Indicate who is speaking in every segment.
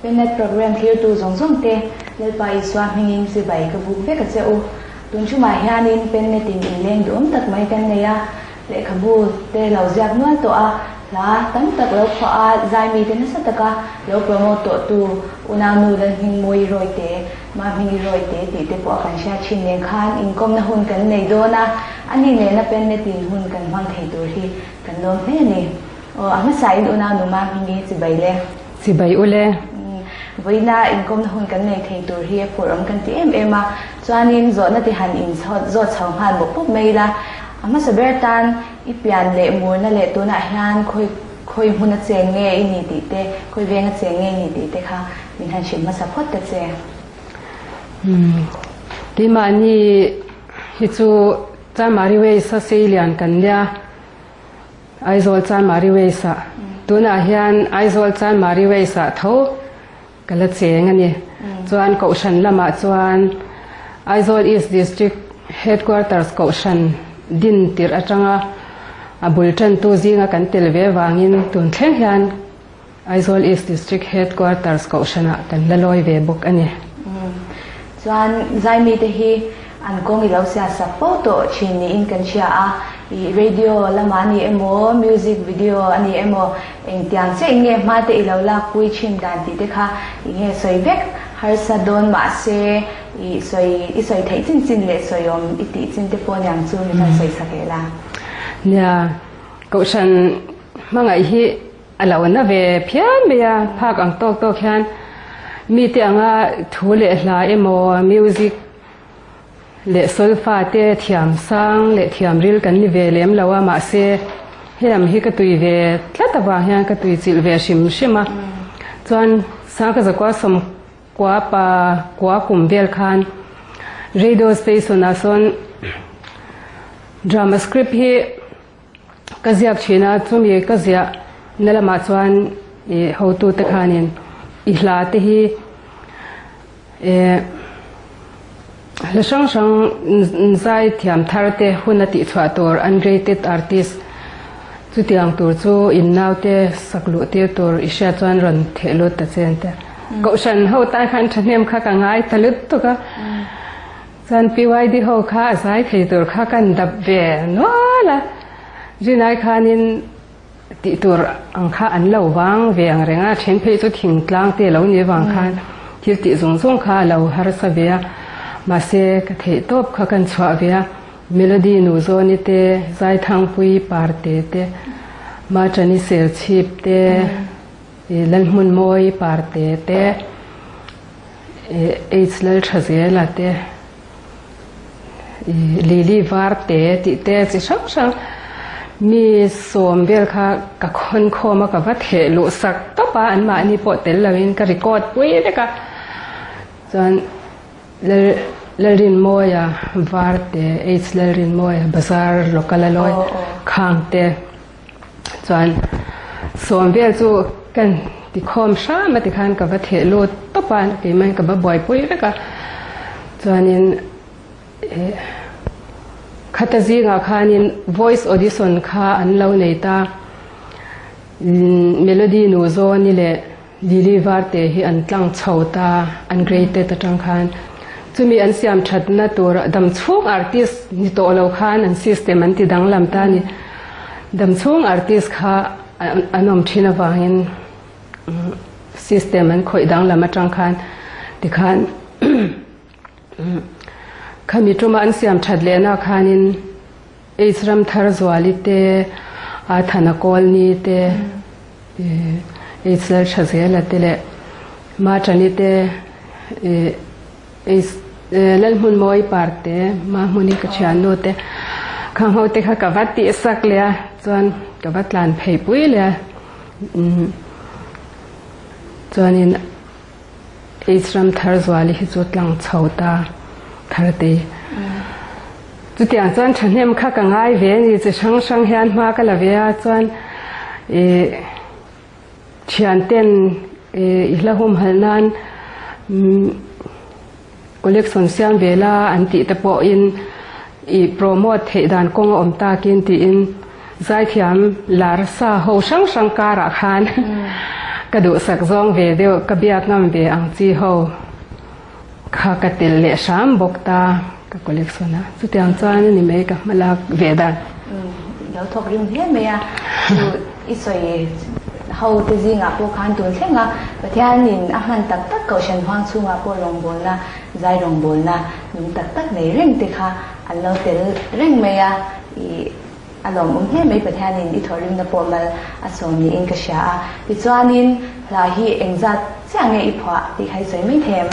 Speaker 1: Pennet Program thlirtu zawng zawng te Lalpa Isua hmingin chibai ka buk vek a che u. Tun ṭumah hianin Pennet in inleng duhawm tak mai kan nei a, lehkhabu te lo ziak nual tawh a, hla tam tak lo phuah a, zaimi te nasa taka lo promote tawh tu unaunu Lalhmingmawii Rawite, Mahmingi Rawite tih te pawh a kan hriat thin nen khan inkawmna hun kan nei dawn a, ani nena Pennet in hun kan hmang thei tur hi kan lawm hle a ni. Aw, a hmasa in unaunu Mahmingi chibai le.
Speaker 2: Chibai u le.
Speaker 1: Vawiina inkawmna hun kan nei thei tur hi a phurh awm kan ti em em a, chuanin zawhna ti han in zawt chho nghal bawk pawp mai ila, a hmasa ber tan i pian leh murna leh tunah hian khawi khawi hmun a cheng nge i ni tih te, khawi veng a cheng nge i ni tih te kha min han hrilh hmasa phawt ta che.
Speaker 2: Keimahni hi chu Chanmari Waste a seilian kan nia. Aizawl Chanmari Waste-ah tunah hian Aizawl Chanmari Waste-ah tho ka la cheng a ni. Chuan Kohhran lamah chuan Aizawl East District Headquarters Kohhran din tirh atanga a bul tantu zinga kan tel ve vangin tun thleng hian Aizawl East District Headquarters Kohhranah kan la lawi ve bawk a ni.
Speaker 1: Chuan Zaimite hi an kawng i lo sia sak fo tawh thin niin kan hria a, i radio lamah a ni emaw, music video a ni emaw, engtiang chiah in nge hma te i lo lakpui thin dan tih te kha i nge sawi vek harsa dawn mahse i sawi i sawi theih chin chin leh sawiawm i tih chin te pawh niang chu min han sawi sak leh la.
Speaker 2: Nia, Kohhran hmangaih hi A lo na ve phian mai a, phak ang tawk tawk hian mite anga thu leh hla emaw music leh solfa te thiam sang leh thiam ril kan ni ve lem lo a, mahse helam hi ka tui ve tlat avang hian ka tui chilh ve hrim hrim a, chuan Sangka Zakua Sawmkua pa kua kum vel khan radio station ah sawn drama script hi Ka ziak thin a, chumi ka ziah na lamah chuan i hotute khanin i hla te hi eh hla hrang hrang zai thiam thar te hun a tihchhuah tur unrated artist chutiang tur chu in naute sak luh tir tur i hriat chuan rawn theh lut ta che an ti a. Kohhran ho tan khan thahnem kha ka ngai ta lutuk a. Chuan PYD ho kha a zai thei tur kha kan dap ve nual a, Rinai khanin tih tur ang kha an lo vang ve ang reng a, then phei chu thingtlang te lo ni vang khan thil tih zung zung kha a lo harsa ve a, mahse ka theih tawp kha kan chhuah ve a, Melody nu Zawni te, Zaithangpui Parte te, Machani Serchhip te, Lalhmunmawi Parte te. Aids lal tha zela te, Lily var te tih te chi hrang hrang mi sawm vel kha ka khawn khawm a, ka va theh luh sak tawp a, anmahni pawh tel loin ka record pui vek a, chuan Lalrinmawia var te, Aids Lalrinmawia bazar local a lawi khang te. Chuan sawm vel chu kan ti khawm hram a tikhan ka va theh lut tawp a, keimah in ka va buaipui vek a. Chuanin eh khata zingah khanin voice audition kha an lo nei ta, Melody nu Zawni leh Lily Varte hi an tlang chho ta, an graded atang khan. Chumi an siam thatna tur damchhung artist ni tawh lo khan an system an ti danglam ta a ni. Damchhung artist kha an awm thin avangin system an khawih danglam atang khan tikhan khami tuma an siam that lehna khanin Aids ram thar zuali te, Athana Kawlni te, Aids Lalthazela te leh Machani te, Aids Lalhmunmawi Parte, Mahmuni ka thiannu te, khang ho te kha ka va tihsak leh a, chuan ka va tlan phei pui leh a, chuanin Aids ram thar zuali hi chu tlang chho ta thar te. Chutiang chuan thahnem kha ka ngai ve a ni, chi hrang hrang hian hma ka la ve a, chuan ih thianten ih i hla humhalh nan collection siam ve la an tih te pawhin ih promote theih dan kawng a awm takin tiin zaithiam lar sa ho hrang hrang karah khan. Ka duhsak zawng ve deuh, ka biak ngam ve ang chi ho kha ka tel leh hram bawk ta ka collection a. Chutiang chuan a ni mai ka hma lak ve dan.
Speaker 1: Lo thawk rim hle mai a, chu i sawi ho te zingah pawh khan tun thleng a, Pathianin a hman tak tak Kohhran huang chhungah pawh rawngbawlna, zai rawngbawlna nung tak tak nei reng te kha an lo tel reng mai a, i A lawmawm hle mai Pathianin i thawhrimna pawh mal a sawm niin ka hria a. Tichuanin hla hi engzat chiah nge i phuah tih kha i sawi mai thei em?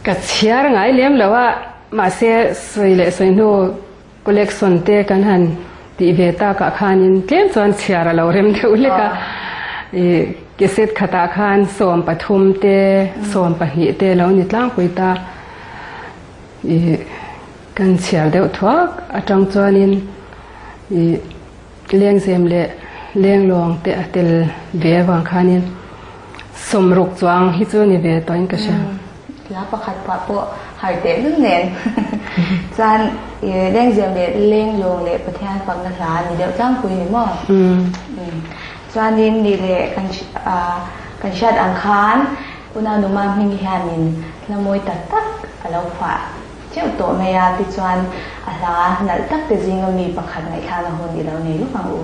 Speaker 2: Ka chhiar ngai lem lo a, mahse sawi leh sawi hnu collection te kan han tih ve takah khanin tlem chuan chhiar a lo rem deuh hlek a. I cassette khatah khan 13 te, 12 te lo ni tlangpui ta. I Kan chhiar deuh thuak atang chuanin ih lengzem leh lenglawng te a tel ve avang khanin 60 chuang hi chu ni ve tawhin ka hria.
Speaker 1: Hla pakhat pah pawh har teh lul nen chuan ih lengzem leh lenglawng leh Pathian fakna hla a ni deuh tlangpui ni maw? Chuanin ni leh kan kan hriat ang khan Unau Numa hming hianin hla mawi tak tak a lo phuah. Teuh tawh mai a, tichuan a hla nalh tak te zinga mi pakhat ngaihthlakna hun i lo nei lawk ang u.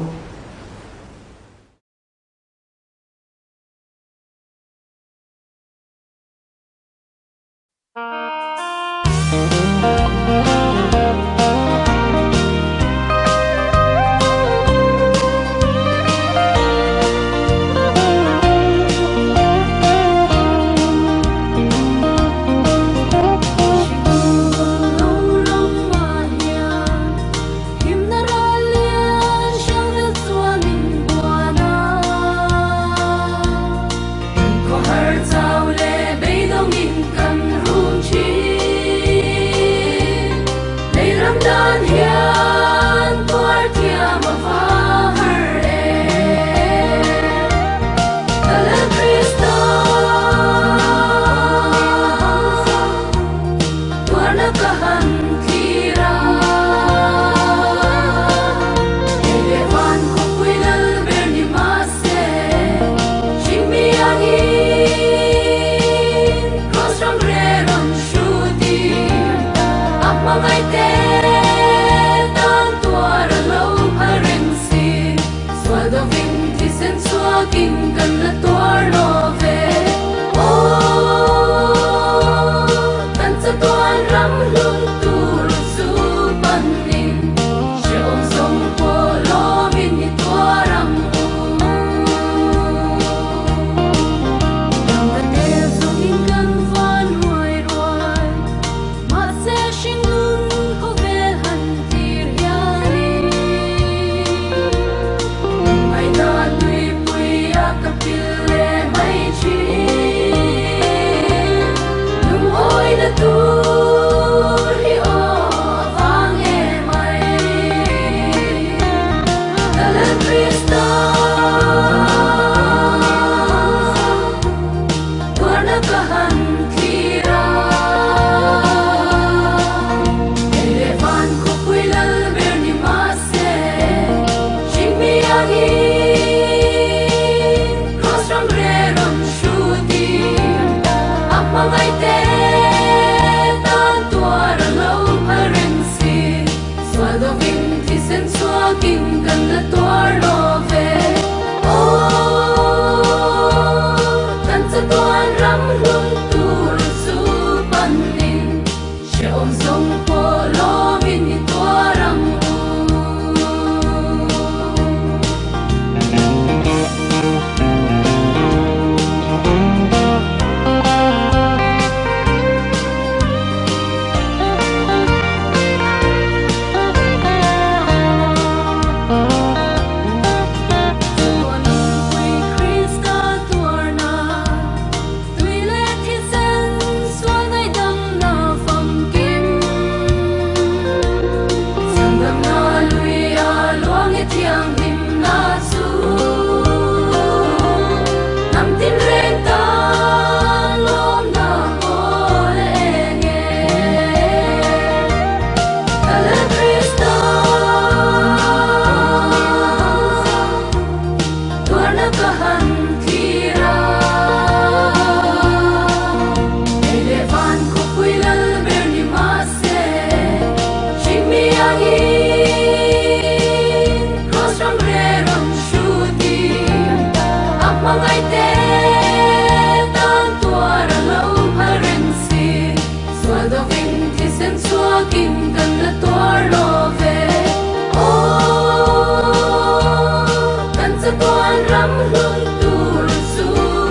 Speaker 3: ram hlun tur chu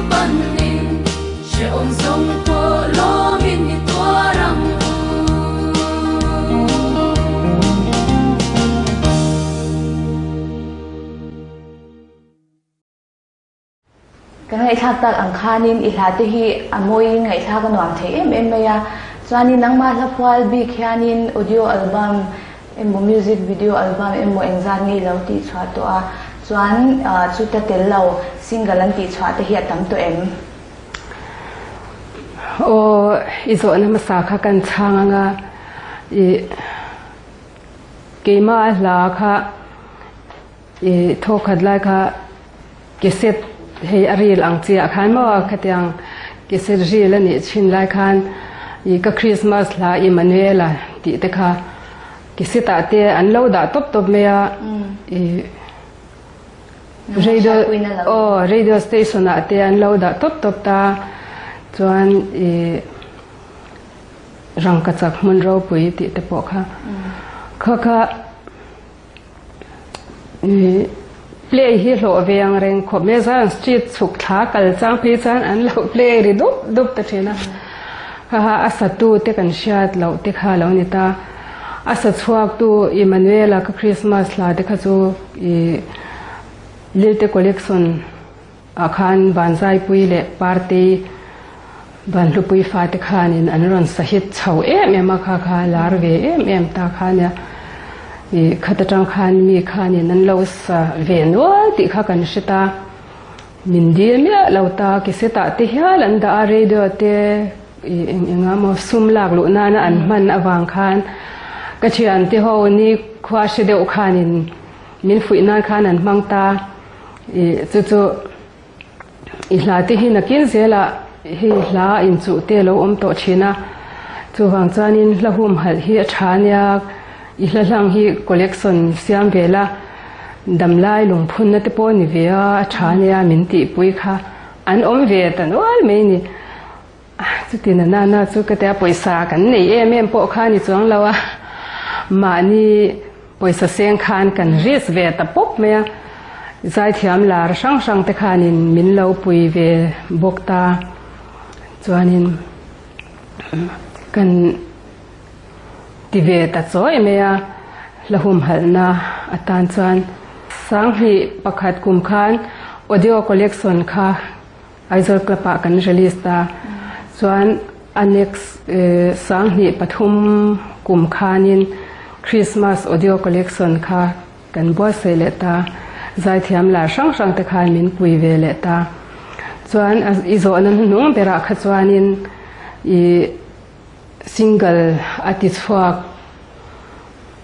Speaker 3: panin hrehawm zawng pawh lawmin i tuar ang u.
Speaker 1: Kan ngaihthlak tak ang khanin i hla te hi a mawiin ngaihthlak a nuam thei em em mai a, chuanin nangmah hla phual bik hianin audio album emaw music video album emaw engzat nge i lo tih chhuah tawh a, chuan chuta tel lo single an tih chhuah te hi a tam tawh em?
Speaker 2: Aw, i zawhna hmasa kha kan chhang anga i keimah hla kha I thawkhat lai kha cassette hei a reel ang chi ah khan maw khatiang cassette reel a nih thin lai khan i ka Christmas hla Emmanuela tih te kha cassette ah te an lo dah tawp tawp mai a i radio aw radio station ah te an lo dah tawp tawp ta chuan i rangkachak hmun ropui tih te pawh kha kha kha Play hi hlawh ve ang reng khawp mai a, Zion Street chhuk thla kal chang phei chuan an lo play ri dup dup ta thin a. Kha kha a satu te kan hriat loh te kha a lo ni ta. A sa chhuaktu Emmanuela ka Christmas hla te kha chu ih Lilte Collection ah khan Vanzaipui leh Partei Vanhlupui fate khanin an rawn sahit chho em em a, kha kha lar ve em em ta kha nia. Ih khat atang khan mi khanin an lo sa ve nual tih kha kan hre ta. Min dil miah lo ta, cassette-ah te hial an dah a, radio te ih eng eng a maw sum lak luh nana an hman avang khan ka thiante ho ni khua hre deuh khanin min fuih nan khan an hmang ta. Ih chu chu. I hla te hi nakin zelah hei hla inchuh te lo awm tawh thin a, chuvang chuanin hla humhalh hi a tha ania, i hla hlang hi collection siam ve la, damlai lungphunna te pawh ni ve a, a tha ania min tihpui kha an awm ve ta nual mai ni. Chuti na na na chu ka tia pawisa kan nei em em pawh kha ni chuang lo a, mahni pawisa seng khan kan risk ve ta pawp mai a, zaithiam lar hrang hrang te khanin min lo pui ve bawk ta chuanin kan ti ve ta chawi mai a, hla humhalhna atan chuan Sanghnih pakhat kum khan audio collection kha Aizawl Club ah kan release ta. Chuan Annex 2003 kum khanin Christmas Audio Collection kha kan buatsaih leh ta. Zaithiam lar hrang hrang te khan min pui ve leh ta. Chuan i zawhna hnuhnung berah kha chuanin i single a ti chhuak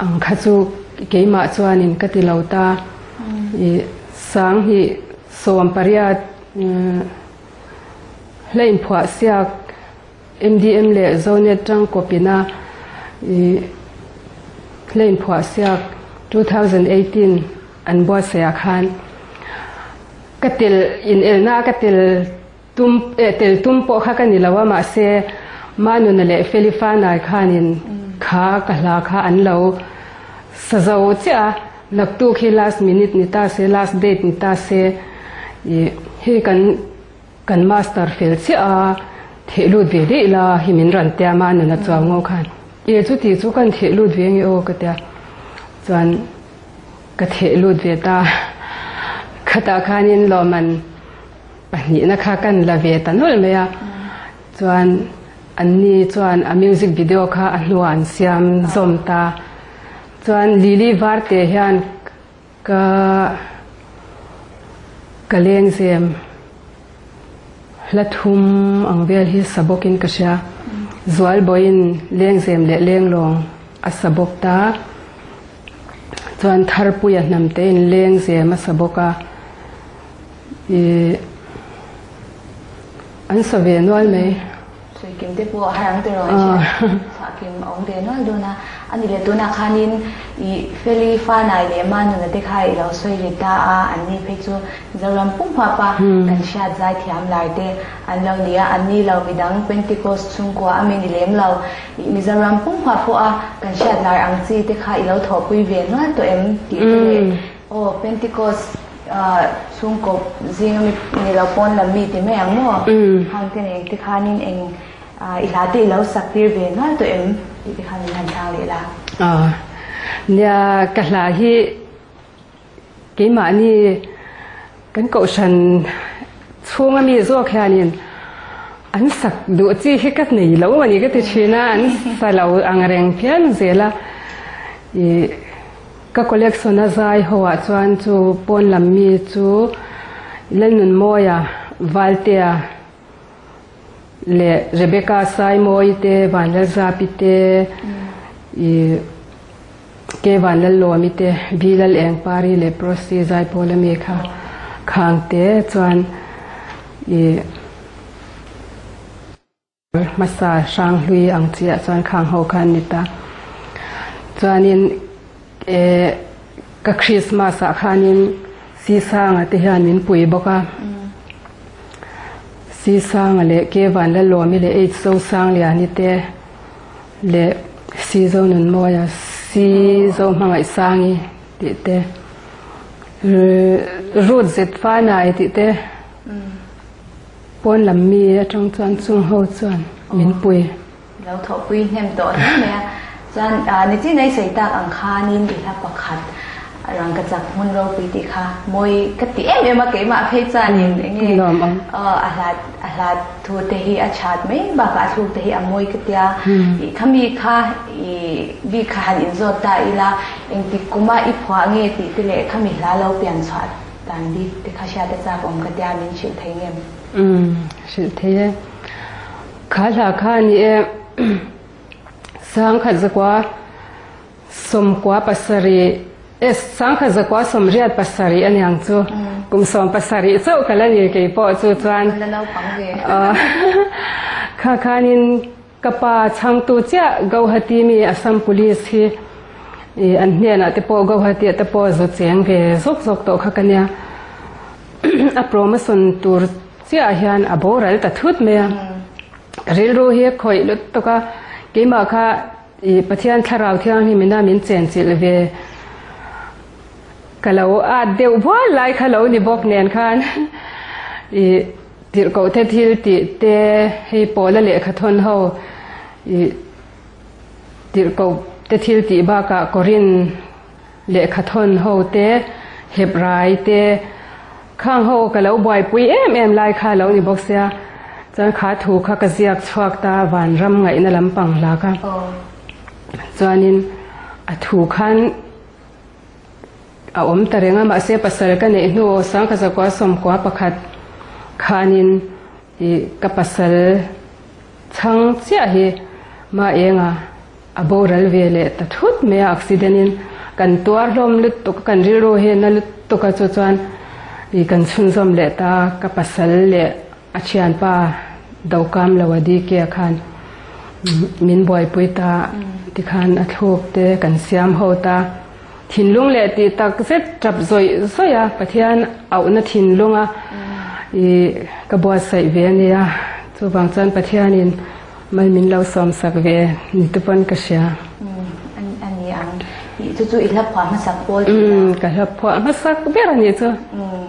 Speaker 2: ang kha chu keimah chuanin ka ti lo ta. I 2018 Hla inphuah siak MDM leh Zonet tangkawpina hla inphuah siak 2018 an buatsaih ah khan ka tel inelna ka tel tum eh tel tum pawh kha ka ni lo a mahse Manuna leh Feli Fanai khanin kha ka hla kha an lo sa zo chiah a. Naktuk hi last minute ni ta se, last date ni ta se, ih hei kan kan master fel chiah a, theh lut ve daih la hi min rawn tia ma nuna chuang ngo khan e chuti chu kan theh lut ve nge aw ka tia chuan ka theh lut ve ta khatah khanin lawmman pahnihna kha kan la ve ta nawlh mai a chuan anni chuan a music video kha a hnuah an siam zawm ta. Chuan Lily Varte hian ka ka lengzem hla thum ang vel hi sa bawkin ka hria. Zualbawiin lengzem leh lenglawng a sa bawk ta. Chuan Tharpuia hnamtein lengzem a sa bawk a. Ih an sa ve nual mai.
Speaker 1: Suikim te pawh a har ang tiraw a hriat chhuahkim a awm ve nual dawn a, a ni leh tunah khanin i Feli Fanai leh Manuna te kha i lo sawi ri ta a, an ni phei chu Zoram pum huap a kan hriat zai thiam lar te an lo ni a, an ni lo midang Pentecost chhungkua a mi ni lem lo i Mizoram pum huap pawh a kan hriat lar ang chi te kha i lo thawhpui ve nual tawh em tih te leh aw Pentecost. Chhungkaw zinga mi ni lo pawn lam mi ti mai ang maw? Khang te nen te khanin eng i hla te i lo sak tir ve nual tawh em tih te khan min han chhang leh la.
Speaker 2: Nia, ka hla hi keimahni kan kohhran chhunga mi zawk hianin an sak duh chi hi ka nei lo a ni ka ti thin a, an sa lo ang reng phian zel a. Ih. Ka collection a zai ho ah chuan chu pawn lam mi chu Lalnunmawia, Valtea leh Rebecca Saimawi te, Vanlalzapi te, ih Ke Vanlallawmi te, V Lalengpari leh Prosi Zaipawla mi kha khang te chuan ih Hmasa hranghlui ang chiah chuan khang ho kha an ni ta. Chuanin eh ka Christmas ah khanin Sisanga te hian min pui bawk a. Sisanga leh Ke Vanlalawmi leh H Zosangliani te leh Si Zonunmawia, Si Zohmangaihsangi tih te, Ruth Zetfanai tih te. Pawn lam mi atang chuan chung ho chuan min pui.
Speaker 1: Lo thawhpui hnem tawh hle mai a. Chuan nichin ei sawi tak ang khanin i hla pakhat rangka chak hmun ropui tih kha mawi ka ti em em a keimah phei chuanin enge a hla a hla thu te hi a that mai bakah a thluk te hi a mawi ka tia. I khami kha i bik kha han inzawt ta ila engtik kuma i phuah nge tih te leh khami hla lo pian chhuah Dan bik te kha hriat a chak awm ka tia min hrilh thei ngem?
Speaker 2: Umm hrilh thei e. Kha hla kha a ni e sangkhat zakua sawmkua pasarih e sangkhat zakua sawmriat pasarih a niang chu kum sawm pasarih chauh ka la ni kei pawh chu chuan
Speaker 1: La naupang ve.
Speaker 2: Kha khanin Ka pa chhangtu chiah Gauhati mi Assam Police hi an hnenah te pawh Gauhati ah te pawh zu cheng ve zawk zawk tawh kha ka nia. A promotion tur chiah hian a boral ta thut mai a. Ka rilru hi a khawih lutuk a, keimah kha Pathian Thlarau Thianghlimina min chenchilh ve ka lo at deuh bual lai kha lo ni bawk nen khan Tirhkoh te thil tih te hei pawla lehkha thawn ho ih tirhkoh te thil tih bakah Korin lehkha thawn ho te Hebrai te khang ho ka lo buaipui em em lai kha lo ni bawk sia chuan kha thu kha ka ziak chhuak ta vanram ngaihna lampang hla kha chuanin a thu khan A awm ta reng a, mahse pasal ka neih hnu sangkha zakua sawmkua pakhat khanin ih ka pasal chhang chiah hi ma enga a boral ve leh ta thut mai a, accident in kan tuar hlawm lutuk a, kan rilru hi na lutuk a chu chuan ih kan chhunzawm leh ta ka pasal leh a thianpa Dokam lo a DK khan min buaipui ta tikhan a thluk te kan siam ho ta. Thinlung leh tih tak zet tap zawih zawih a, Pathian auhna thinlunga i ka buatsaih ve a nia. Chuvang chuan Pathianin mal min lo sawmsak ve ni te pawn ka hria.
Speaker 1: A ni ang. I chu chu i hla phuah hmasak pawl tih na?
Speaker 2: Ka hla phuah hmasak ber a nih chu.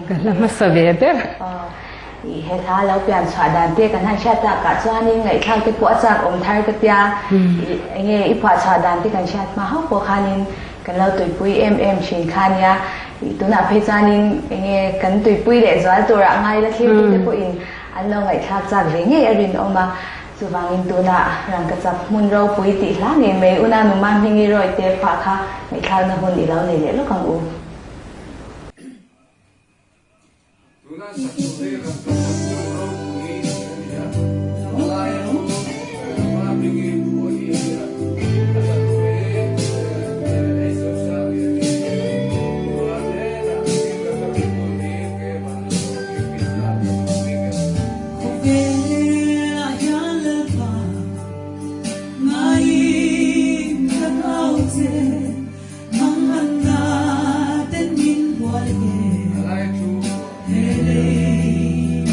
Speaker 2: Ka hla hmasa ve ber.
Speaker 1: I he hla lo pian chhuah dan te kan han hriat takah chuanin ngaihthlak te pawh a chak awm thar ka tia. I enge i phuah chhuah dan te kan hriat hma hauh pawh khanin kan lo tuipui em em thin kha nia. I tunah phei chuanin enge kan tuipui leh zual turah ngai la thlir tu te pawhin an lo ngaihthlak chak ve ngei a rinawm a. Chuvangin tunah rangkachak hmun ropui tih hla ngei mai Una Numa Hmingi Rawite phuah kha ngaihthlakna hun i lo nei leh lawk ang u.
Speaker 4: Tuna sak tur hi rangkachak hmun ropui a ni a, a laia chu Rama hmingin phuah hi a ni a, a hla thu hi Eizo Sang hi a ni a, chuan hetah Rangkachak hmun hi keimah na zawk hi Krista ka hmu bik a.
Speaker 3: Khawvelah hian Lalpa ngaiin ka kau che. Hmangaihna ten min hual ve, he lei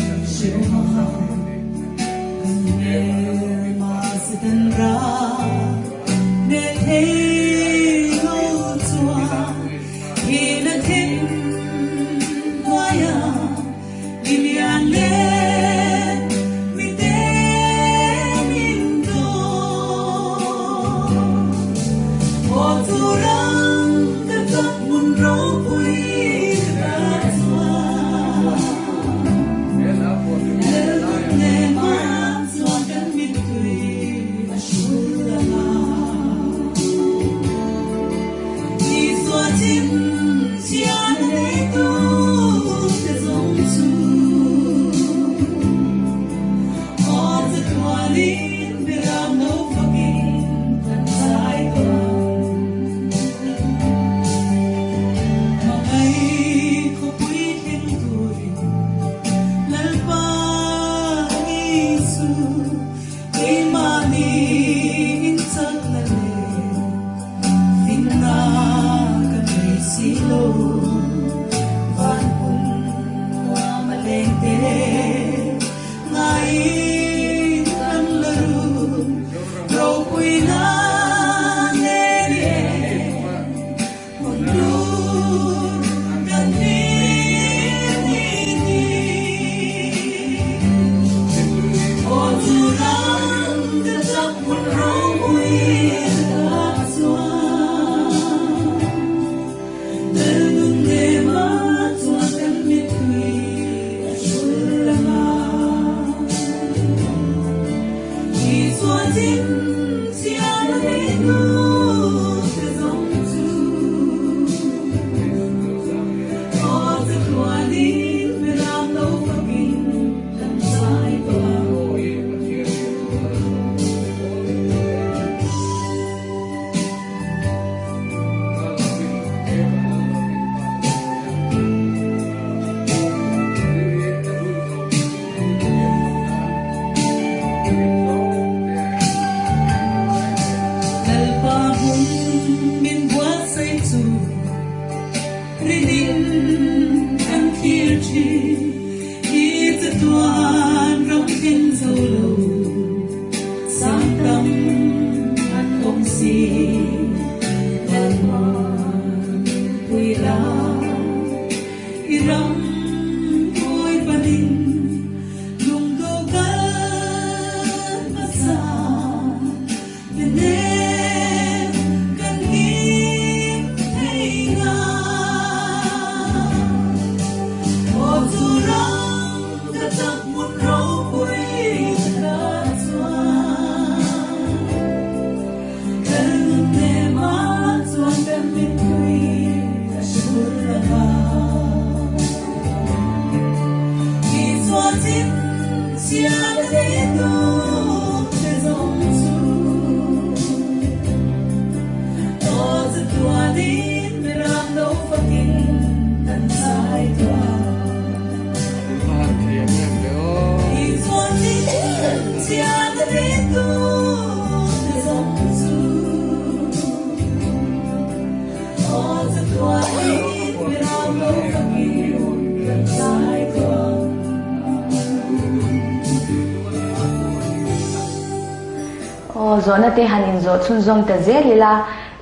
Speaker 1: Zawhna te han inzawh chhunzawm ta zel ila,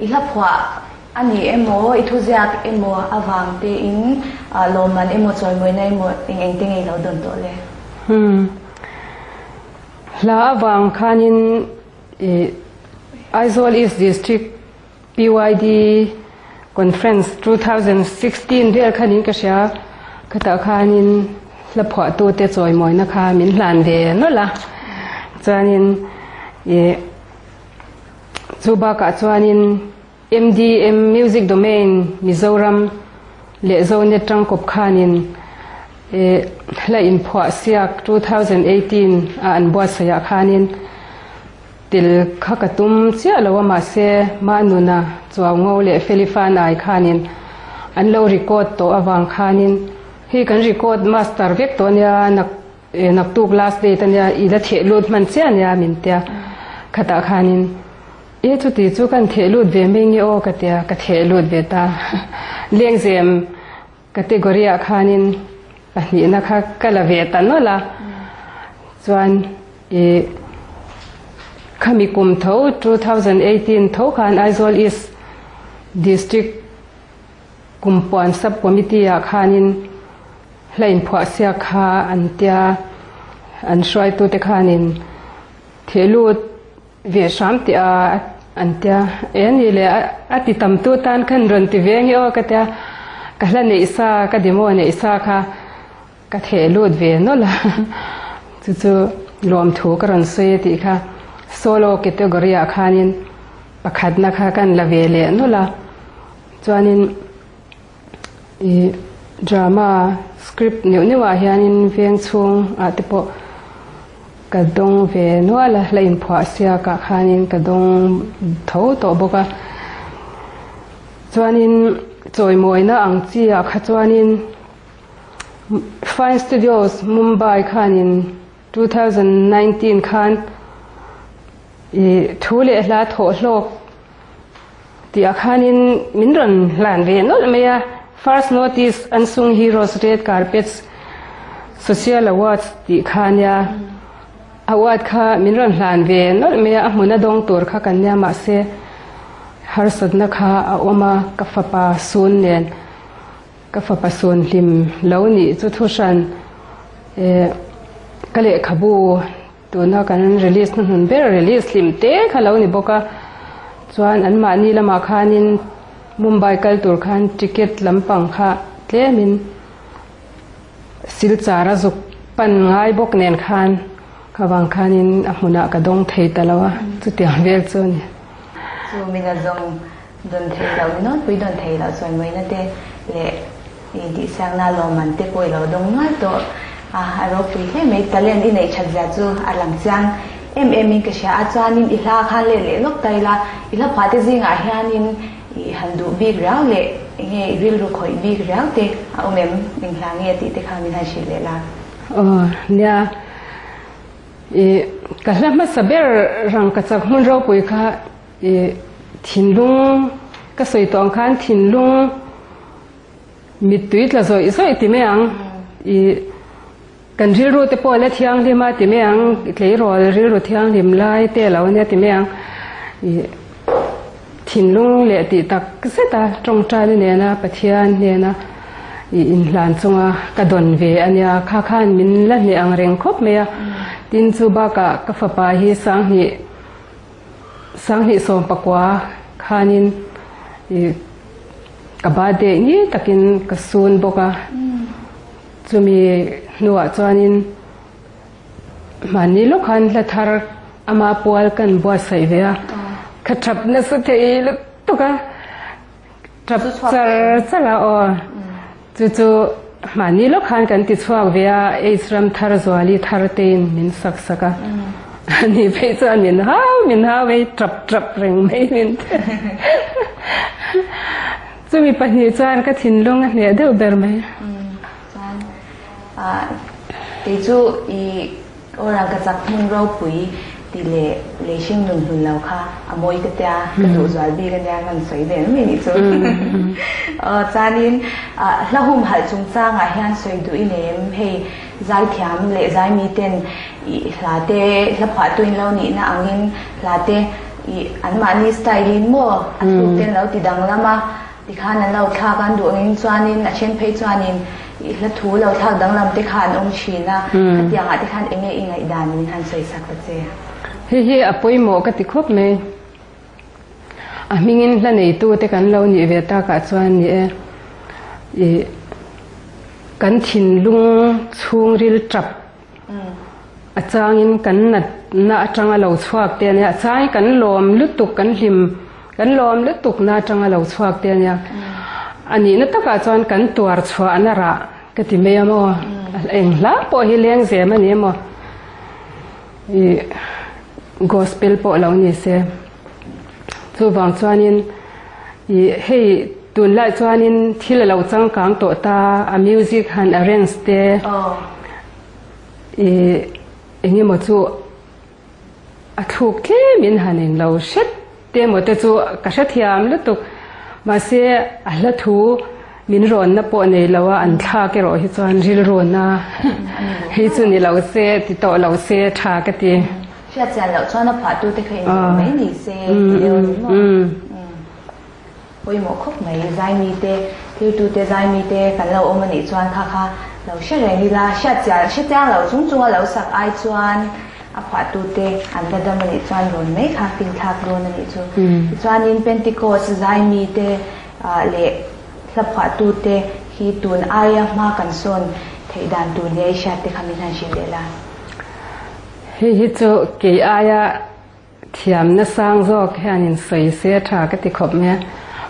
Speaker 1: i hla phuah a ni emaw, i thuziak emaw avang tein lawmman emaw chawimawina emaw eng eng te nge i lo dawn tawh le?
Speaker 2: Umm. Hla avang khanin i Aizawl East District PYD Conference 2016 vel khanin ka hria, khatah khanin hla phuahtute chawimawina kha min hlan ve nawlh a. Chuanin ih chu bakah chuanin MDM Music Domain Mizoram leh Zonet tangkawp khanin ih hla inphuah siak 2018 a an buatsaih ah khanin Tel kha ka tum chiah lo a mahse Manuna chuau ngo leh Felifan ai khanin an lo record tawh avang khanin hei kan record master vek tawh ania nak naktuk last date ania i la theh lut hman chiah ania min tia khatah khanin e chuti chu kan theh lut ve mai nge aw ka tia ka theh lut ve ta lengzem Category ah khanin pahnihna kha ka la ve ta nawlh a, chuan i khami kum tho 2018 tho khan Aizawl East District Kumpuan Sub Committee ah khanin hla inphuah siak kha an tia, an hruaitute khanin thehlut Ve hram tih a an tia, e ni le a ti tam tu tan khan rawn ti ve nge aw ka tia, ka hla neih sa ka demo neih sa kha ka theh lut ve nawlh a, chu chu lawmthu ka rawn sawi a tih kha solo category ah khanin pakhatna kha kan la ve leh nawlh a, chuanin Ih drama script neuh neuh ah hianin veng chhung ah te pawh ka dawng ve nual a, la inphuah siak ah khanin ka dawng tho tawh bawk a. Chuanin chawimawina ang chi ah kha chuanin Fine Studios Mumbai khanin 2019 khan ih thu leh hla thawh hlawk Tih ah khanin min rawn hlan ve nawlh mai a, First Notice Unsung Heroes Red Carpets Social Awards tih kha ania, award kha min rawn hlan ve nawlh mai a, a hmun a dawng tur kha kan nia mahse harsatna kha a awm a, ka fapa sun nen ka fapa sun hlim lo nih chu thuhran eh ka lehkhabu Tuna kan release hnuhnun ber release hlim te kha lo ni bawk a, chuan anmahni lamah khanin Mumbai kal tur khan ticket lampang kha tlemin silchar a zuk pan ngai bawk nen khan kha vang khanin a hmunah ka dawng thei ta lo a, chutiang vel chu a ni.
Speaker 1: Chu mina zawng dawn thei loh ni nawlpui dawn thei loh chuan mawina te leh Intihsiakna lawmman te pawh i lo dawng nual tawh a, a ropui hle mai. Talent i neih that zia chu a lang chiang em em in ka hria a, chuanin i hla khan let leh lawk ta ila, i hla phuah te zingah hianin i han duh bik riau leh enge i rilru khawih bik riau te a awm em? Eng hla nge tih te kha min han hrilh leh la.
Speaker 2: Aw nia, i ka hla hmasa ber rangkachak hmun ropui kha i thinlung ka sawi tawh ang khan thinlung Mittui tla zawih zawih ti mai ang. I kan rilru te pawh la thianghlim a ti mai ang. I tleirawl rilru thianghlim lai te a lo nia ti mai ang. I thinlung leh tih tak zet a tawngtaina nena Pathian hnena i inhlan chunga ka dawn ve a nia. Kha khan min la hneh ang reng khawp mai a. Tin chu bakah ka fapa hi sanghnih sanghnih sawmpakua khanin i Ka birthday ni takin ka sun bawk a, chumi hnuah chuanin mahni lawk khan hla thar ama pual kan buatsaih ve a, ka tap nasa thei lutuk a, tap char char a aw, chu chu mahni lawk khan kan ti chhuak ve a, H ram thar zuali thar tein min sak sak a, ani phei chuan min hau min hau hei tap tap reng mai min ti. Chumi pahnih chuan ka thinlung a hneh deuh ber mai.
Speaker 1: Chuan kei chu i aw rangkachak hmun ropui Tih leh leihring nun hlun lo kha a mawi ka tia, ka duh zual bik a nia ka rawn sawi ve mai nih chu. Aw chuanin hla humhalh chungchangah hian sawi duh i nei em? Hei zaithiam leh zaimi ten i hla te hla phuahtu in lo nihna angin hla te i anmahni style in maw a thluk ten lo ti danglam a, Tikhan an lo thlak an duh angin chuanin a then phei chuanin i hla thu lo thlak danglam te kha an awm thin a, khatiangah te khan enge i ngaihdan min han sawi sak ta che?
Speaker 2: Hei hi a pawimawh ka ti khawp mai. A hmingin hla neitu te kan lo nih ve takah chuan ni e, i kan thinlung chhungril tap A changin kan natna atanga lo chhuak te ania, a changin kan lawm lutuk, kan hlim, kan lawm lutuk na atanga lo chhuak te ania. A nihna takah chuan kan tuar chhuahna rah ka ti mai a maw? Eng hla pawh hi leng zem a ni emaw? Ih gospel pawh lo ni se. Chuvang chuanin ih hei tunlai chuanin thil a lo changkang tawh ta, a music han arrange te ih eng emaw chu a thluk tlemin han in lo hret te emaw te chu ka hrethiam lutuk. Mahse a hla thu min rawnna pawh nei lo a an thlak erawh hi chuan rilruna hei chu ni lo se ti tawh lo se tha ka ti.
Speaker 1: Hriat chian loh chuan a phuahtute kha inzawh mai ni se ti deuh a ni maw? Pawimawh khawp mai, zaimite, thirtute zaimite kan lo awm a nih chuan kha kha lo hre reng ila, hriat chian hre chiang lo chung chunga lo sak ai chuan a phuahtute an la dam a nih chuan rawn mai kha finthlak dawn a nih chu. Tichuanin Pentecost zaimite leh hla phuahtute hi tun aia hma kan sawn theih dan tur nia i hriatte kha min han hrilh leh la.
Speaker 2: Hei hi chu kei aia thiamna sang zawk hianin sawi se tha ka ti khawp mai a,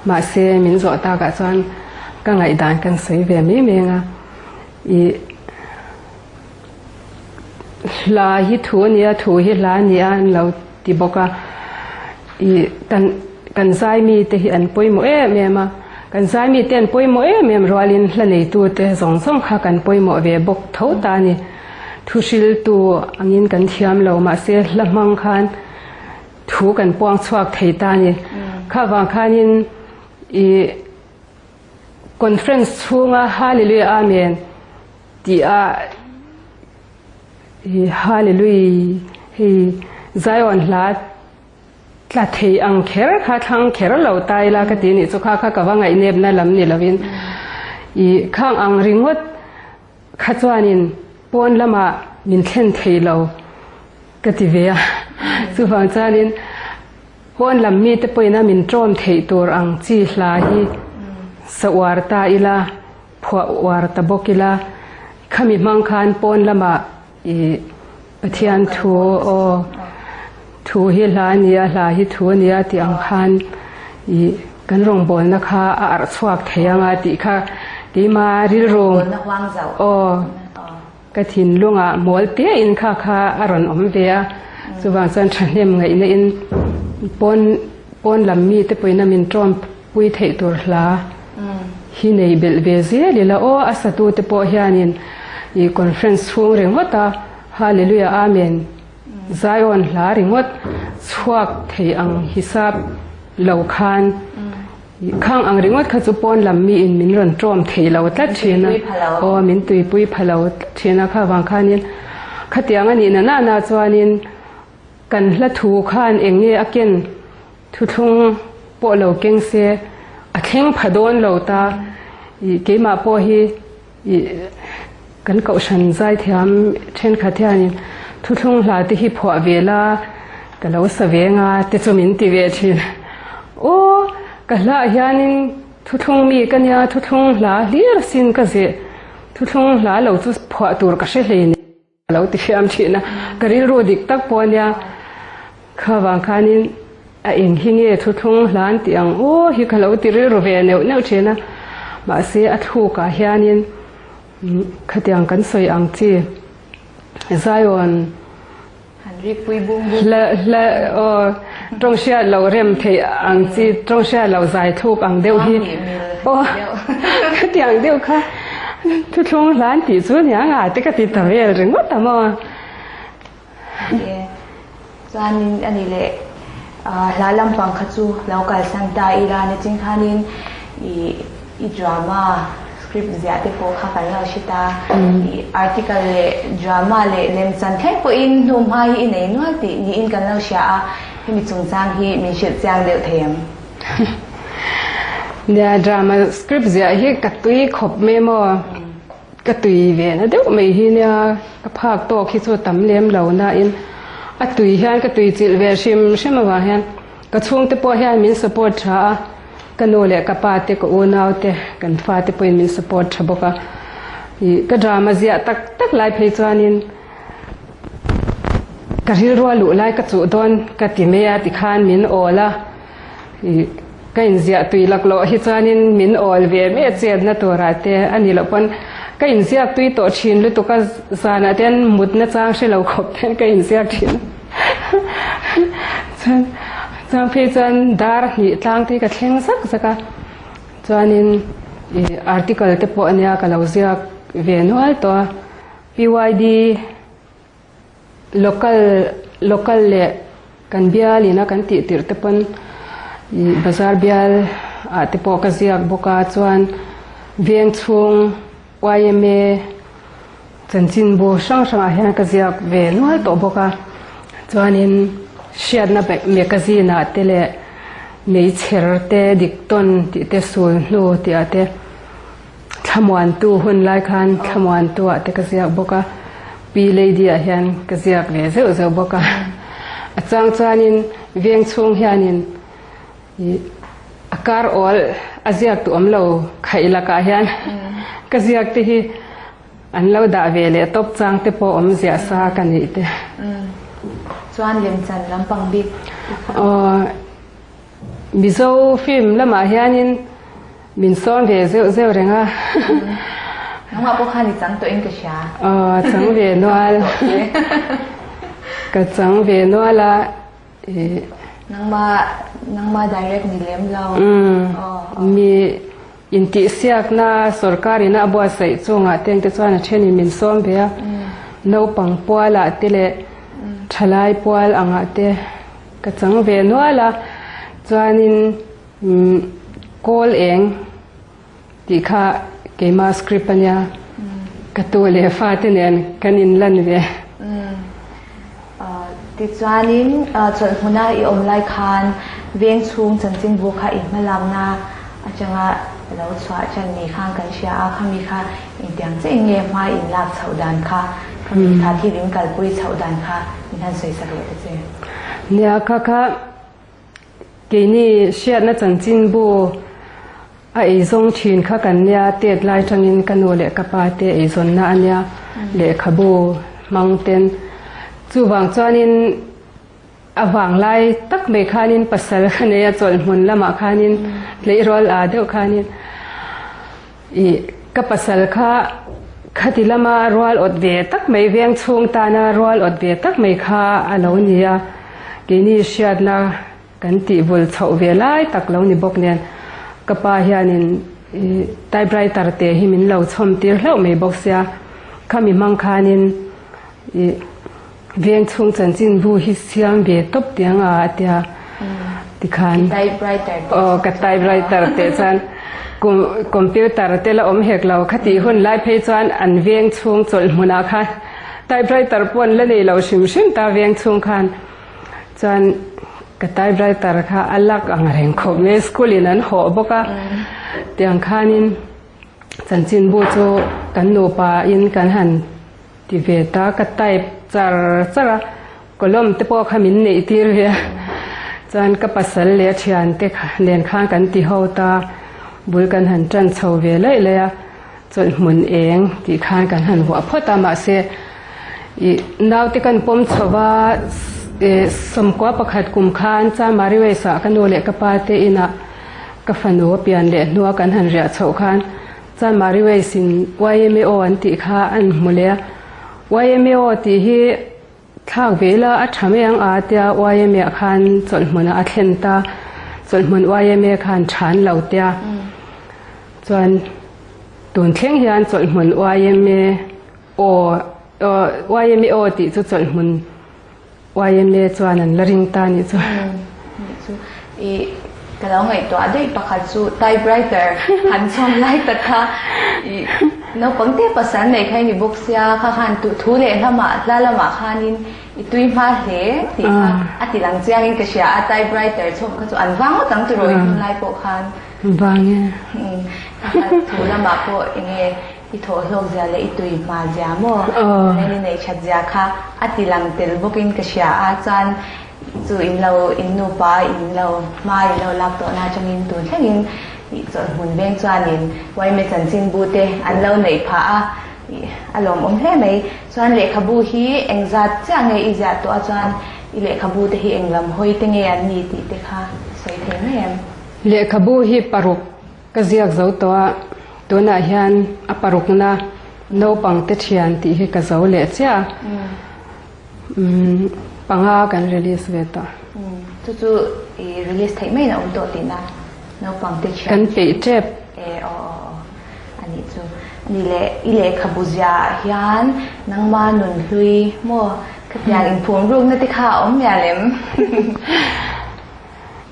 Speaker 2: mahse min zawh takah chuan ka ngaihdan kan sawi ve mai mai ang a, ih hla hi thu a nia, thu hi hla a nia an lo ti bawk a, ih kan kan zai mite hi an pawimawh em em a, kan zai mite an pawimawh em em rualin hla neitute zawng zawng kha kan pawimawh ve bawk tho ta a ni. Thuhriltu angin kan thiam lo, mahse hla hmang khan thu kan puang chhuak thei ta a ni. Kha vang khanin i conference chhunga Hallelujah Amen tih a i Hallelujah hei Zion hla tla thei ang kher kha thlang kher lo ta ila ka ti nih chu kha kha ka va ngaihnepna lam ni lovin i khang ang ringawt Kha chuanin pawn lamah min thlen thei lo ka ti ve a, chuvang chuanin pawn lam mite pawhin a min ṭawm theih tur ang chi hla hi sa uar ta ila, phuah uar ta bawk ila, khami hmang khan pawn lamah i Pathian thu aw thu hi hla a nia, hla hi thu a nia tih ang khan i kan rawngbawlna kha a arh chhuak thei anga tih kha keima rilru aw ka thinlungah mawl tein kha kha a rawn awm ve a, chuvang chuan thahnem ngaihna in pawn pawn lam mite pawhin a min tawm pui theih tur hla hi nei belh ve zel ila aw a satute pawh hianin i conference chhung ringawt a Hallelujah Amen Zion hla ringawt chhuak thei ang hisap lo khan khang ang ringawt kha chu pawn lam mi in min rawn tawm thei lo tlat thin a aw min tuipui pha lo tlat thin a kha vang khanin khatiang a nih na na na chuanin kan hla thu khan eng nge a ken Thuthlung pawh lo keng se a thleng pha dawn lo ta. Ih keimah pawh hi ih kan kohhran zaithiam thenkhat hianin thuthlung hla te hi phuah ve la ka lo sa ve nga te chu min ti ve thin. Aw ka hlaah hianin thuthlung mi ka nia thuthlung hla hlir asin ka zeh thuthlung hla lo chu phuah tur ka hre hlein. A lo ti hriam thin a, ka rilru dik tak pawh ania, kha vang khanin a eng hi nge thuthlung hlan tih ang aw hi ka lo ti rilru ve neuh neuh thin a, mahse a thlukah hianin khatiang kan sawi ang chi Zion hla hla aw tawng hriat loh rem theih ang chi tawng hriat loh zai thluk ang deuh hi aw khatiang deuh kha thuthlung hlan tih chu nia nga te ka ti ta vel ringawt a maw.
Speaker 1: Chuanin a ni leh hla lampang kha chu lo kalsan ta ila nichin khanin i i drama script ziah te pawh kha kan lo hre ta. I article leh drama leh lemchan thleng pawhin hnuhma hi i nei nual tih niin kan lo hria a, hemi chungchang hi min hrilh chiang deuh thei ang.
Speaker 2: Nia, drama script ziah hi ka tui khawp mai maw? Ka tui ve na deuh mai hi nia, ka phak tawk hi chu tam lem lo nain a tui hian ka tui chilh ve hrim hrim avang hian ka chhungte pawh hian min support tha a, ka nu leh ka pa te ka unau te kan fate pawhin min support tha bawk a, ih ka drama ziah tak tak lai phei chuanin ka rilrua luh lai ka chuh dawn ka ti mai a tikhan min awl a. Ka inziah tui laklawh hi chuanin min awl ve mai a chetna turah te a ni loh pawn ka inziak tui tawh thin lutuk a, zanah te hian mutna chang hre lo khawp te hian ka inziak thin a. Chuan chuan phei chuan dar hnih tlang te hi ka thleng zak zak a, chuanin ih article te pawh ania ka lo ziak ve nual tawh a, PYD. Local local leh kan bial ina kan tih tirh te pawn ih bazar bial ah te pawh ka ziak bawk a chuan veng chhung yma chanchinbu hrang hrang ah hian ka ziak ve nual tawh bawk a chuanin hriatna magazine ah te leh meichher te dik tawn tih te sul hnu tih ah te. Thlamuantu hun lai khan thlamuantu ah te ka ziak bawk a, Pi Lady ah hian ka ziak ve zeuh zeuh bawk a. A chang chuanin veng chhung hianin ih a kar awl a ziak duh awm lo khaih lakah hian ka ziak te hi an lo dah ve leh tawp chang te pawh awm ziah sa ka nih te.
Speaker 1: Chuan lemchan lampang bik te kha.
Speaker 2: Aw. Mizo film lamah hianin min sawn ve zeuh zeuh reng a.
Speaker 1: Nangmah pawh khan i chang tawhin ka hria.
Speaker 2: Aw, chang ve nual. Ka chang ve nual a.
Speaker 1: Nangmah, nangmah direct ni lem lo.
Speaker 2: Mi intihsiakna sorkar ina a buatsaih chungah te engte chuan a thenin min sawm ve a. Naupang pualah te leh thalai pual angah te. Ka chang ve nual a, chuanin kawl eng tih kha keima script a nia, ka tu leh fate nen kan inlan ve.
Speaker 1: Tichuanin chawlh hmuna i awm lai khan veng chhung chanchinbu kha i hmalakna atanga lo chhuah tan ni khan kan hria a, khami kha engtiang chiah in nge hma in lak chhoh dan kha, khami kha thil in kalpui chhoh dan kha min han sawisak leh ta che.
Speaker 2: Nia kha kha keini hriatna chanchinbu a eizawng thin kha kan nia tet lai tangin ka nu leh ka pa te eizawnna a nia lehkhabu hmang ten chuvang chuanin a vang lai tak mai khanin pasal ka nei a chawlh hmun lamah khanin tleirawl a deuh khanin Ih, ka pasal kha khati lama rual awt ve tak mai, veng chhung tana rual awt ve tak mai kha a lo ni a, keini hriatna kan tih vul chhoh ve lai tak lo ni bawk nen ka pa hianin ih typewriter te hi min lo chhawm tir hlauh mai bawk sia, khami hmang khanin ih veng chhung chanchinbu hi siam ve tawp tiang a a tia tikhan aw ka typewriter teh chuan computer te la awm hek lo khatih hun lai phei chuan an veng chhung chawlh hmunah khan typewriter pawh an la nei lo hrim hrim ta veng chhung khan chuan ka typewriter kha a lak ang reng khawp mai school in an hawh bawk a tiang khanin chanchinbu chu kan nupa in kan han Ti ve ta, ka type char char a, column te pawh kha min neih tir ve a, chuan ka pasal leh a thiante nen khan kan ti ho ta, bul kan han tan chho ve laih laih a, chawlh hmun eng tih khan kan han vuah phawt a, mahse ih naute kan pawm chho va, ih sawmkua pakhat kum khan Chamari West ah ka nu leh ka pa te inah ka fanu a pian leh hnua kan han riah chhoh khan Chuan Mari Ways in YMAO an tih kha an hmu leh a, YMAO tih hi thlak ve ila a tha mai ang a tia YMA ah khan chawlhhmun ah a thlen ta, chawlhhmun YMA khan tha an lo tia. Chuan tun thleng hian chawlhhmun YMA aw YMAO tih chu chawlhhmun. Yma chuan an la ring ta nih chu.
Speaker 1: Nih chu. I ka lo ngaihtuah daih pakhat chu typewriter han chhawm lai tak kha i naupang te pasal nei kha i ni bawk sia kha khan thu leh hlamah hla lamah khanin i tui hma hle tih kha a ti lang chiangin ka hria a typewriter chhawm kha chu an vang ngawt ang tiraw i hun lai pawh khan.
Speaker 2: Vang e.
Speaker 1: Thu lamah pawh enge I thawhhlawk zia leh i tui hma zia maw? Nen i neih that zia kha a ti lang tel bawkin ka hria a, chuan chu in lo in nupa in lo hma in lo lak tawhna atangin tun thlengin ih chawlhhmun veng chuanin Waime chanchinbu te an lo neih phah a, ih a lawmawm hle mai. Chuan lehkhabu hi engzat chiah nge i ziah tawh a chuan i lehkhabu te hi englam hawi te nge an ni tih te kha sawi thei mai em?
Speaker 2: Lehkhabu hi paruk Ka ziak zo tawh a, tunah hian a parukna naupang te thian tih hi ka zo leh chiah a, panga kan release ve tawh.
Speaker 1: Chu chu i release theih maiin a awm tawh tihna naupang te thian.
Speaker 2: Kan peih tep.
Speaker 1: E aw aw aw a nih chu. A nih leh i lehkhabu ziaah hian nangma nunhlui maw khatiang inphum rukna te kha a awm mial em?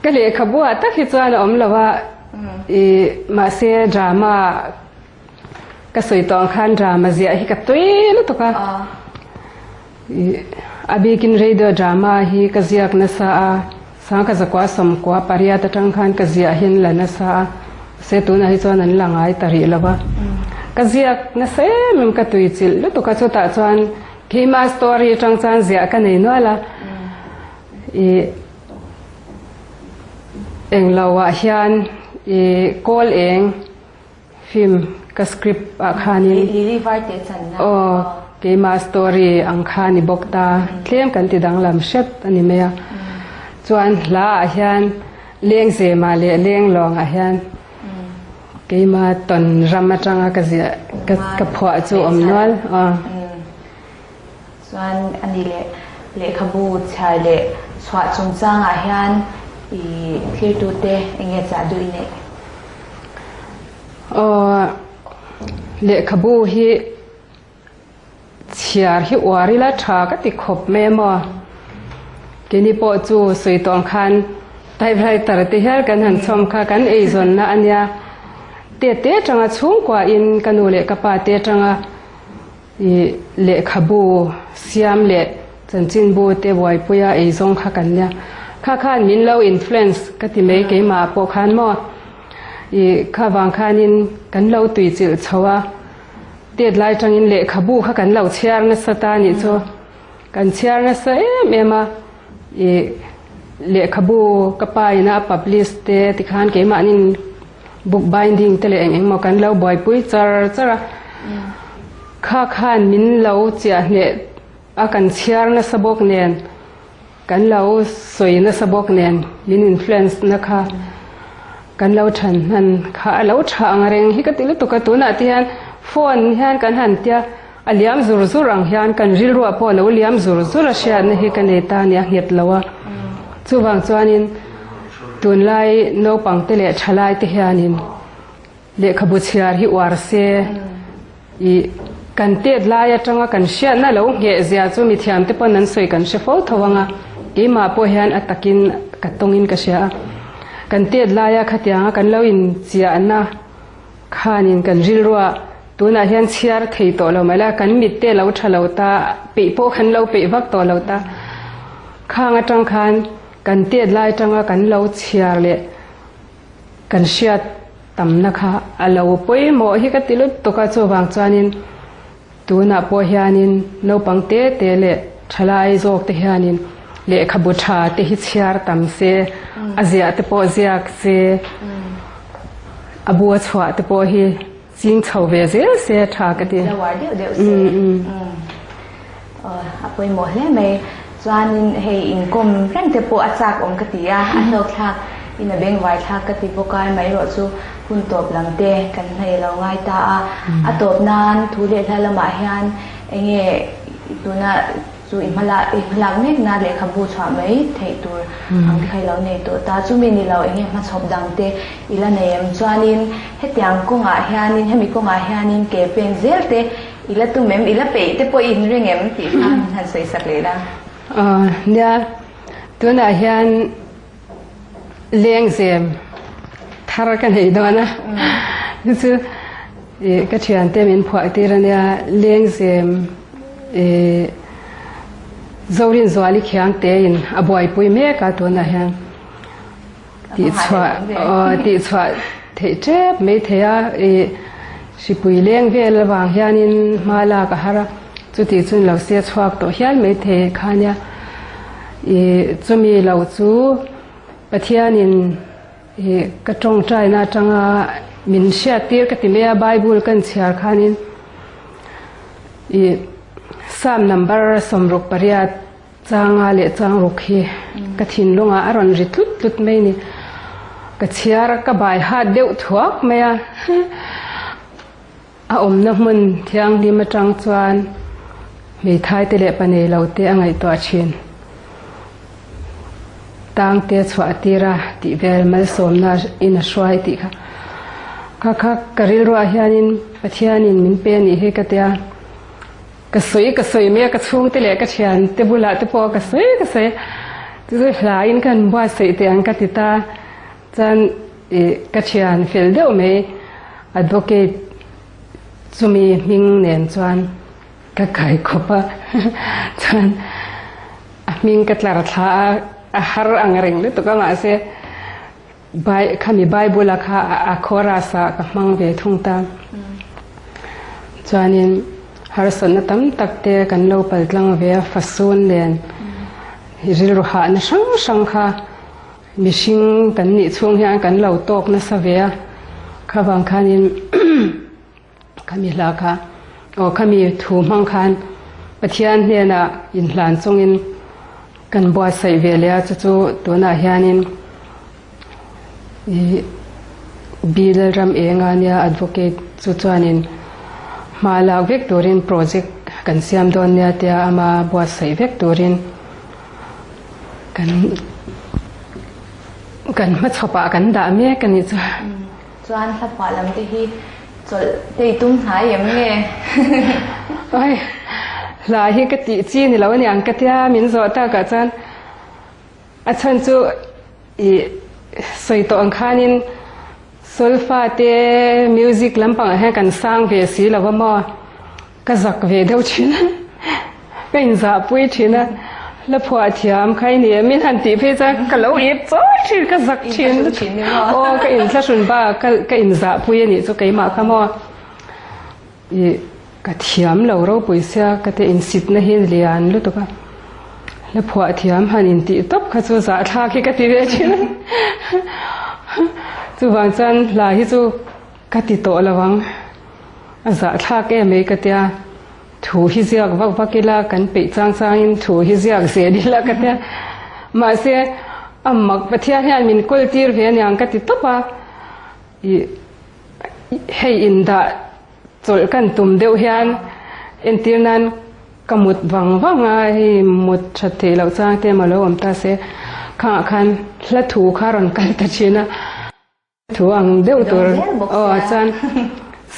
Speaker 2: Ka lehkhabu ah tak hi chuan a awm lo a, i mahse drama ka sawi tawh ang khan drama ziah hi ka tui lutuk a, i a bikin radio drama hi ka ziak nasa a, sangka zakua sawmkua pariat atang khan ka ziah hian la nasa a, mahse tunah hi chuan an la ngai ta rih lo a, ka ziak nasa em em ka tui chilh lutuk a, chutah chuan keimah story atang chuan ziah ka nei nual a, i. Englo ah hian i kawl eng film ka script ah khanin
Speaker 1: Lily Varte channa
Speaker 2: aw keimah story ang kha ni bawk ta tlem kan ti danglam hret a ni mai a chuan hla ah hian lengzemah leh lenglawng ah hian keimah tawn ram atanga ka ziah ka phuah chu awm nual aw.
Speaker 1: Chuan a ni leh lehkhabu chhiar leh chhuah chungchangah hian i thirtute eng nge chah duh i neih?
Speaker 2: Aw, lehkhabu hi chhiar hi uar ila tha ka ti khawp mai a maw? Keini pawh chu sawi tawh ang khan typewriter te hial kan han chhawm kha kan eizawnna a nia. Te te atanga chhungkuain ka nu leh ka pa te atanga I lehkhabu siam leh chanchinbu te buaipuia eizawng kha kan nia. Kha khan min lo influence ka ti mai keimah pawh khan maw. I kha vang khanin kan lo tuichilh chho a, tet lai tangin lehkhabu kha kan lo chhiar nasa ta nih chu. Kan chhiar nasa em em a, i lehkhabu ka pa ina a publish te tikhan keimahnin Book binding te leh eng eng maw kan lo buaipui char char a, kha khan min lo chiah hneh a kan chhiar nasa bawk nen, kan lo sawi nasa bawk nen min influence na kha kan lo than hman kha a lo tha ang reng hi ka ti lutuk a, tunah te hian phone hian kan han tia a liam zur zur ang hian kan rilruah pawh a lo liam zur zur a hriatna hi ka nei ta a ni a nghet lo a, chuvang chuanin. Tunlai naupangte leh thalaite hianin lehkhabu chhiar hi uar se i kan tet lai atanga kan hriatna lo ngheh zia chu mithiamte pawn an sawi kan hre fo tho ang a, keimah pawh hian a takin ka tawngin ka hria a. Kan tet laia khatianga kan lo inchiahna khanin kan rilruah tunah hian chhiar thei tawh lo mai la, kan mitte lo tha lo ta, peih pawh kan lo peih vak tawh lo ta. Khang atang khan Kan tet lai atanga kan lo chhiar leh kan hriat tamna kha a lo pawimawh hi ka ti lutuk a, chuvang chuanin tunah pawh hianin naupang te te leh thalai zawk te hianin lehkhabu tha te hi chhiar tam se, a ziah te pawh ziak se, a bu a chhuah te pawh hi ching chho ve zel se tha ka ti.
Speaker 1: La uar deuh deuh se. A pawimawh hle mai. Chuanin hei inkawm reng te pawh a chak awm ka ti a, a hlawk thlak in a bengvai thlak ka ti bawk a, amaherawh chu hun tawp lam te kan hnai lo ngai ta a. A tawp nan thu leh hla lamah hian enge tuna Chu i hmalak i hmalak mekna lehkhabu chhuah mai theih tur ang te kha i lo nei tawh ta. Chumi ni lo enge hmachhawp dang te i la nei em? Chuanin hetiang kawngah hianin hemi kawngah hianin ke pen zel te i la tum em? I la peih te pawh i inring em? Tih kha min han sawi sak leh la.
Speaker 2: Nia, tunah hian lengzem thar ka nei dawn a. Chu chu ka thiante min phuah tir a nia, lengzem Zorinzuali Khiangtein a buaipui mek a tunah hian. Tihchhuah tihchhuah theih tep mai thei a, ih hripui leng vel avang hianin hma lak a har a, chutih chuan lo se chhuak tawh hial mai thei kha nia. Ih chumi lo chu Pathianin ih ka tawngtaina atanga min hriattir ka ti mai a, Bible kan chhiar khanin ih Psalm number 68 Changa leh changruk hi ka thinlungah a rawn ri tlut tlut mai ni. Ka chhiar a, ka bai hat deuh thuak mai a. A awmna hmun thianghlim atang chuan hmeithai te leh pa nei lo te a ngaihtuah thin. Tang te chhuah tir a tih vel malsawmna in a hruai tih kha. Kha kha ka rilruah hianin Pathianin min pe a nih hi ka tia. Ka sawi ka sawi mai a, ka chhungte leh ka thiante bulah te pawh ka sawi ka sawi. Chu chu hlaiin ka han buatsaih teh ang ka ti ta. Chuan ih ka thian fel deuh mai advocate chumi hming nen chuan ka kai khawp a. Chuan a hming ka tlar thla a, a har ang reng lutuk a mahse Bai khami Bible a kha a chorus ah ka hmang ve thung ta. Chuanin harsatna tam tak te kan lo pal tlang ve a fasun nen rilru hahna hrang hrang kha mihring kan nih chhung hian kan lo tawk nasa ve a. Kha vang khanin Khami hla kha aw khami thu hmang khan Pathian hnenah inhlan chungin kan buatsaih ve leh a, chu chu tunah hianin ih Bill ram enga nia advocate chu chuanin hma lak vek turin project kan siam dawn nia tia ama buatsaih vek turin kan kan hmachhawpah kan dah mek a nih chu.
Speaker 1: Chuan hlapah lam te hi chawlh te i tum hnai em nge?
Speaker 2: Oi, hla hi ka tih chi ni lo aniang ka tia min zawh takah chuan a chhan chu i sawi tawh ang khanin solfa te music lampangah hian kan sang ve si lo va maw? Ka zak ve deuh thin a, ka inzahpui thin a, la phuah thiam kha i ni em? Min han tih phei chuan ka lo ip chawi thin, ka zak thin. Aw, ka inthlahrun bak ka ka inzahpui a nih chu keimah kha maw. Ih, ka thiam lo ropui sia, ka te insitna hi lian lutuk a, la phuah thiam han intih tawp kha chu zahthlak hi ka ti ve thin a. Chuvang chuan hla hi chu Ka ti tawh lo ang. A zahthlak em mai ka tia. Thu hi ziak vak vak ila, kan peih chang changin thu hi ziak zel ila ka tia. Mahse, a mak Pathian hian min kawl tir ve aniang ka ti tawp a. Ih, hei indah chawlh kan tum deuh hian entir nan ka mut vang vang a, hei mut that theih loh chang te emaw lo awm ta se, khangah khan hla thu kha rawn kal ta thin a. Thu ang deuh tur aw chuan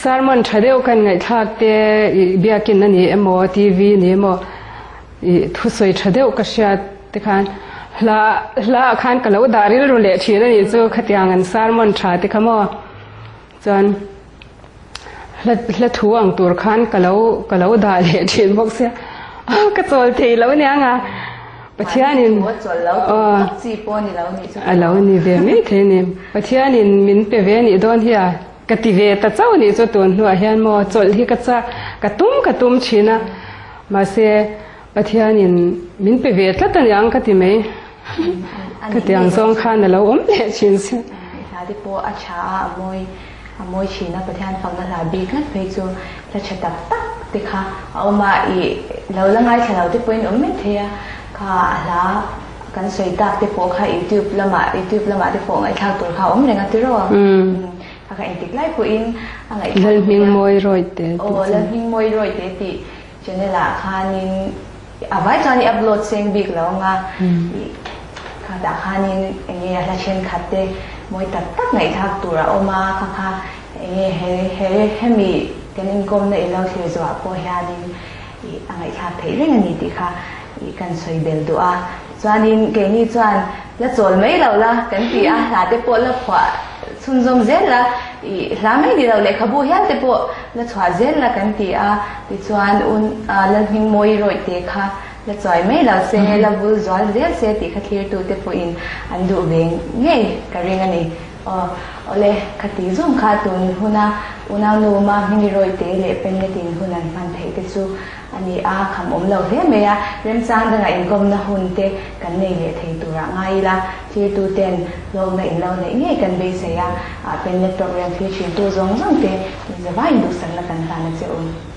Speaker 2: sermon tha deuh kan ngaihthlak te ih biakin a ni emaw TV a ni emaw ih thusawi tha deuh ka hriat te khan hla hla ah khan ka lo dah rilru leh thin a nih chu khatiang an sermon tha te kha maw chuan hla hla thu ang tur khan ka lo ka lo dah leh thin bawk sia ka chawl thei lo aniang a. Pathianin a lo ni ve mai thei a ni. Pathianin min pe ve nih dawn hi a ka ti ve ta chauh nih chu tun hnuah hian maw chawlh hi ka chak ka tum ka tum thin a mahse Pathianin min pe ve tlat a niang ka ti mai. Ka tiang zawng khan a lo awm leh thin si.
Speaker 1: Hla te pawh a tha a, a mawi a mawi thin a, Pathian fakna hla bik ngat phei chu hla tha tak tak te kha a awm a, ih lo la ngaithla lo te pawhin awm mai thei a, kha a hla kan sawi tak te pawh kha youtube lamah youtube lamah te pawh ngaihthlak tur kha a awm reng a tiraw? Kha kha engtik lai pawhin a ngaihthlak theih a.
Speaker 2: Lalhmingmawi Rawite tih
Speaker 1: chu. Aw Lalhmingmawi Rawite tih channel ah khanin A vai chuan i upload seng bik lo anga i khatah khanin enge a hla thenkhat te mawi tak tak ngaihthlak tur a awm a, kha kha enge he he hemi kan inkawmna i lo thlir zawhah pawh hianin i a ngaihthlak theih reng a ni tih kha Ih kan sawi bel duh a, chuanin keini chuan la chawl mai lo la kan ti a, hla te pawh la phuah chhunzawm zel la, ih hla mai ni lo lehkhabu hial te pawh la chhuah zel la kan ti a, tichuan un Lalhmingmawi rawihte kha la chuai mai lo se, la vul zual zel se tih kha thlirtu te pawhin an duh ve ngei ka ring a ni. Aw awle, khati zawng kha tun huna unaunu Mahmini rawihte leh Pennetin hun an hman theih te chu A ni a, kham awm lo hle mai a, remchang dangah inkawmna hun te kan nei leh thei turah ngai ila, thirtu ten hlawkna in lo neih ngei kan beisei a, ah Penlet program thlir thintu zawng zawng te in zavaiin duhsakna kan hlan a che u.